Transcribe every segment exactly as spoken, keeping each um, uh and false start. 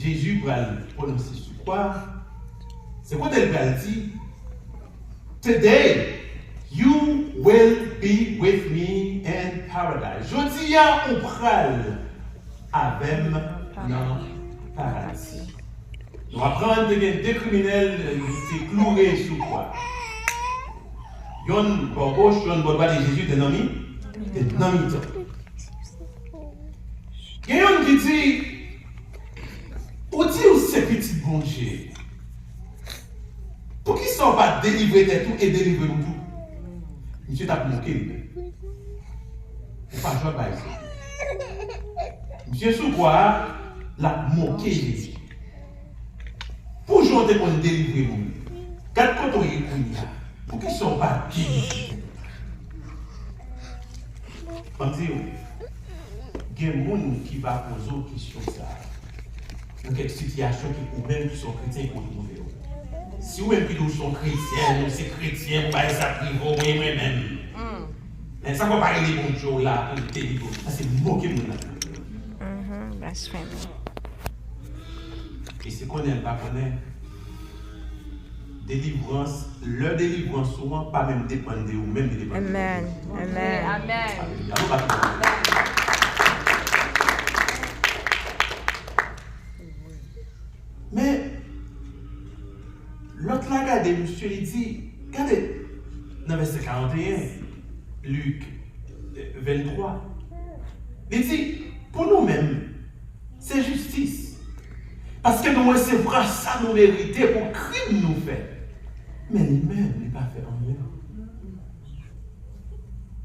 Jezi pral pwononse sou kwa, se kote l pral di, "Today you will be with me in paradise." Jodi a, ou pral avè m nan paradi. Nou aprann te gen de kriminèl ki te kloure sou kwa. Yonn bò goch, yonn bò dwat, e Jezi te nan mi, te nan mitan. Gen yonn ki di, "Ou di ou se pitit Bondye. Poukisa w pa delivre tèt ou e delivre nou tou?" Misye t ap moke li menm. Ou pa jwe ak bagay sa. Misye sou kwa a, l ap moke Jezi. Pou jan w te konn delivre moun, gad kote w ye kounye a. Poukisa w pa delivre? Ban m di w, gen moun ki va poze w kesyon sa a nan kèk sitiyasyon ke ou menm ki se yon kretyen ki ou twouve w. Si ou menm ki di w se yon kretyen, ou se kretyen, pou bagay sa ap rive w, mwen, mwen menm. Men sa fè w pa rele Bondye w la pou l delivre w. Sa se moke moun nan. Mhm, blasfèmi. E se konnen l pa konnen, delivrans, lè delivrans ou an pa menm depann de ou menm, li depann de Bondye. Amen. Amen. Amen. Alelouya. Nou bat pou Bondye. Men, lòt la gade misye, li di, gade, nan vèsè karant e en, Lik, eh, venntwa, li di, pou nou menm, se jistis. Paske nou resevwa sa nou merite pou krim nou fè. Men li menm, li pa fè anyen.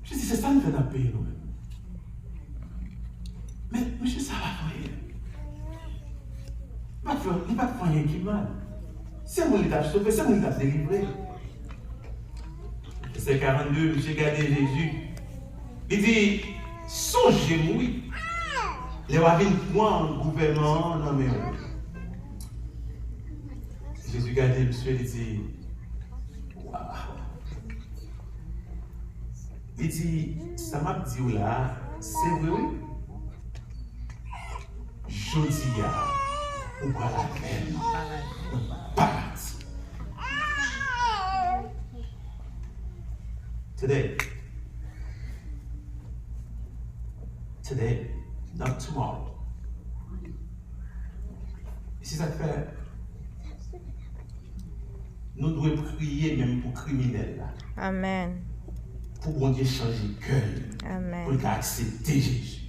Jezi, se sa n fè n ap peye nou menm. Men, mesye sa pa fè anyen. Li pa t fè, li pa t fè anyen ki mal. Se moun li t ap sove, se moun li t ap delivre. Vèsè karannde, misye gade Jezi. Li di, "Sonje m, wi, lè w a vin pran gouvènman an nan men w." Jezi gade misye, li di, "Waw." Li di, "Sa m ap di w la a, se vre, wi." Jodi a, ou pral avè m nan paradi. Today. Today, not tomorrow. E se sa k fè nou dwe priye menm pou kriminèl la. Amen. Pou Bondye chanje kè l. Amen. Pou l ka aksepte Jezi.